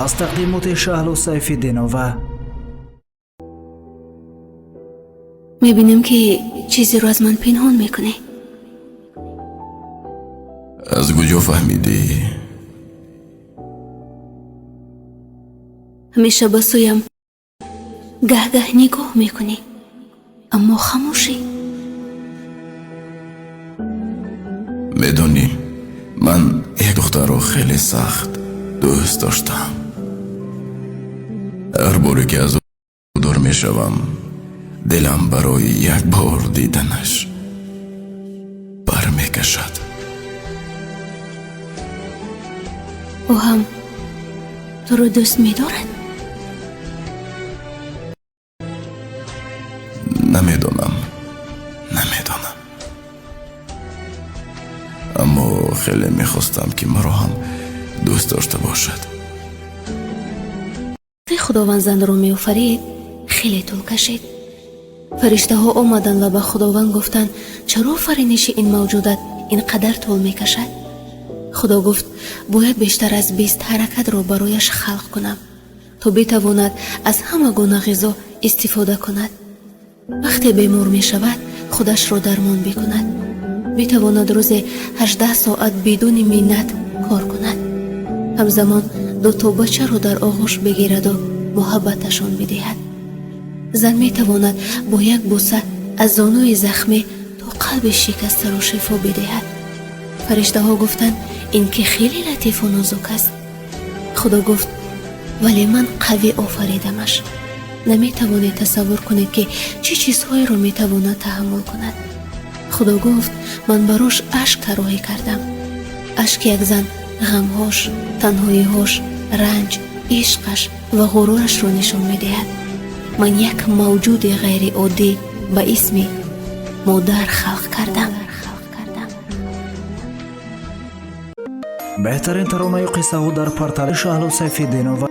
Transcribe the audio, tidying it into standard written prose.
Аз тақдимоти Шаҳло Сайфиддинова. Мебинам, ки чизеро аз ман пинҳон мекунӣ. Аз куҷо фаҳмидӣ? Ҳамеша ба сӯям гаҳ-гаҳ нигоҳ мекунӣ, аммо хамӯшӣ. Медонӣ, ман як духтарро хеле сахт дӯст доштам. Ҳар боре ки аз ӯ дур мешавам, дилам барои як бор диданаш бармекашад. Ӯ ҳам туро дӯст медорад? Намедонам, намедонам, аммо хеле мехостам, ки маро ҳам дӯст дошта бошад. Вақте Худованд занро меофарид, хеле тӯл кашид. Фариштаҳо омаданд ва ба Худованд гуфтанд: чаро офариниши ин мавҷудат ин қадар тӯл мекашад? Худо гуфт: бояд бештар аз 20 ҳаракатро барояш халқ кунам, то битавонад аз ҳама гуна ғизо истифода кунад. Вақте бемор мешавад, худашро дармон бикунад, битавонад рӯзе 18 соат бидуни миннат кор кунад, ҳамзамон дуто бачаро дар оғӯш бигираду муҳаббаташон бидиҳад. Зан метавонад бо як бӯса аз зонуи захмӣ то қалби шикастаро шифо бидиҳад. Фариштаҳо гуфтанд: ин ки хеле латифу нозук аст. Худо гуфт: вале ман қавӣ офаридамаш. Наметавонед тасаввур кунед, ки чӣ чизҳоеро метавонад таҳаммул кунад. Худо гуфт: ман барош ашк тарроҳӣ кардам. Ашки як зан ғамҳош, танҳоиҳош, ранҷ, ишқаш ва ғурурашро нишон медиҳад. Ман як мавҷуди ғайриоддӣ ба исми модар халқ кардам. Беҳтарин таронаю қиссаҳо дар портали Шаҳло Сайфиддинова.